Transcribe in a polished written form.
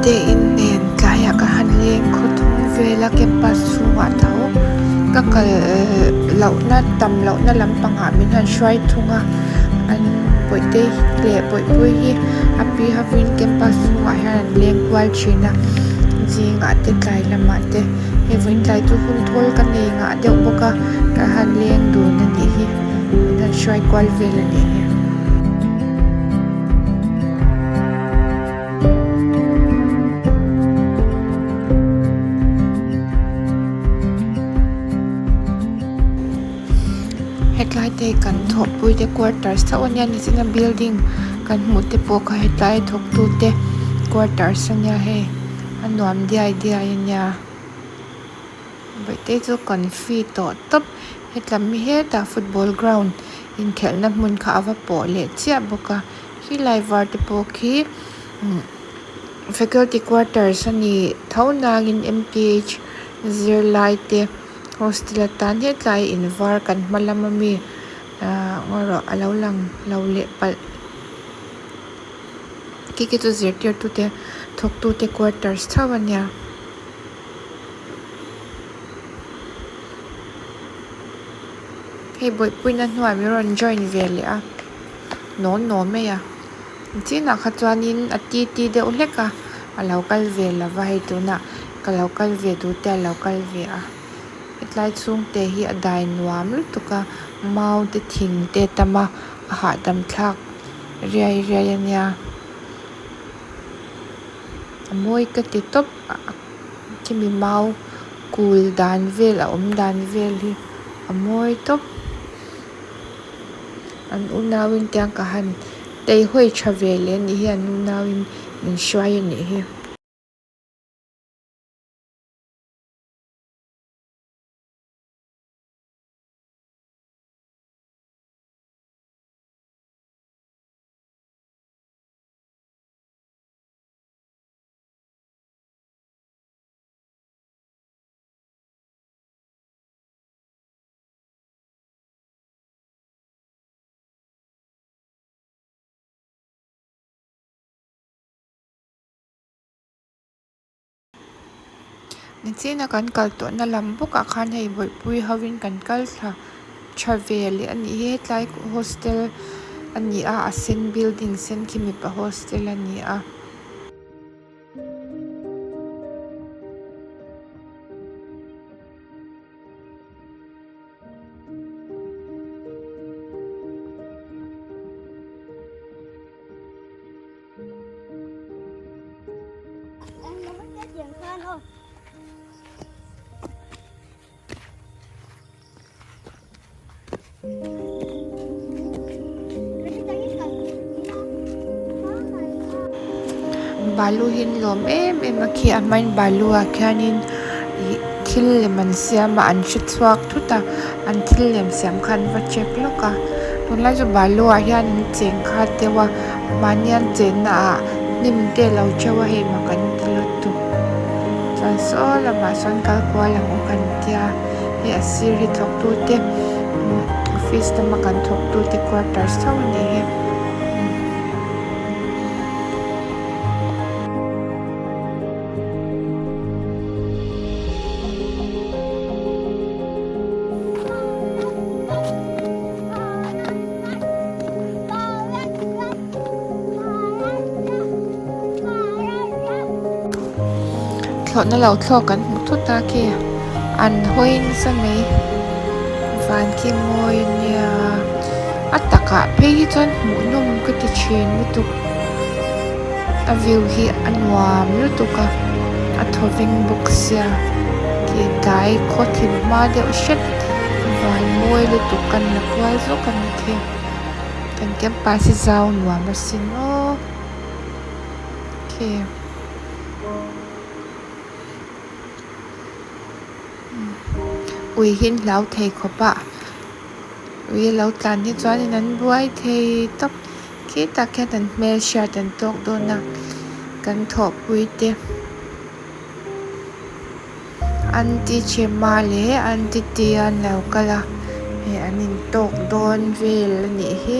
Bawihte in nen tlaiah ka han leng khawthawng vel a campus chhungah tho ka kal lohna tam lohna lampangah min han hruai thung a an bawihte leh bawihpui hi a pi hovin campus chhungah hian an leng kual thin a zingah te tlai lamah te hei vawiin tlai chu hun thawl ka nei ngah deuh bawk a ka han leng dun a nih hi min han hruai kual vel a nih hi. Hetlai te kan thawhpui te quarters chauh a nia nichina building kan hmuh te pawh kha hetlai thawk tu te quarters a nia hei a nuam diai diai a nia bawihte chu confi tawh tawp hetlam hi hetah football ground inkhelhna hmun kha a va pawh leh chiah bawk a khilai var te pawh khi umm faculty quarters a ni tho nangin m p h zirlai te hostel atan hetlai in var kan hma lam ami ahh ngawi rawh a lo lang lo leh palh khi khi chu zirtirtu te thawk tu te quarters chauh a nia. Hei bawihpuina hnuai min rawn join ve leh a naw naw mai a chinah kha chuanin a ti ti deuh hlek a a lo kal ve lo va hei tunah ka lo kal ve duh te a lo kal ve a hetlai chhungte hi a dai nuam lutuk a mau te thing te a tam a a hahdam thlak riai riai a nia a mawi ka ti tawp khimi mau kul dan vel a awm dan vel hi a mawi tawp an unau in tiang ka han teihawi tha ve leh anih hi an unau in min hruai anih hi. Nichina kan kal tawhna lam bawkah khan hei bawihpui hovin kan kal thla tha ve leh a nih hi hetlai hostel a ni a a sen building sen khi mipa hostel a ni a. Balu hi an lawm em em a khi a hmain balu ah khianin ih thil lem an siam a an hre chhuak thut a an thil lem siam kha an va check lawk a tunlai chu balu ah hian an cheng khat deuh a mahni an chenna ah hnim te a lo theuh a hei mak an ti lutuk chuan saw lamah sawn kal kual ang u kan tia hei a sir hi thawk tu te office lama kan thawk tu te quarters tho a nih hi. Thlawhna lo thlawk kan hmu thut a khi an hawi nasa mai van khi mawi a nia a takah phei hi chuan hmuhnawm ka ti thin lutuk a view hi a nuam lutuk a a thawveng bawk sia khi tlai khaw thim hma deuh hret van mawi lutuk kan la kual zawk a ni khi kan campus hi zau nuam asin aw khi. Ui hi an hlau thei khawp a ui a lo tlan hi chuanin an buai thei tawp khitah khian an hmelhriat an tawk dawn a kan thawhpui te anti chema leh anti tea an lo kal a hei an intawk dawn vel a nih hi.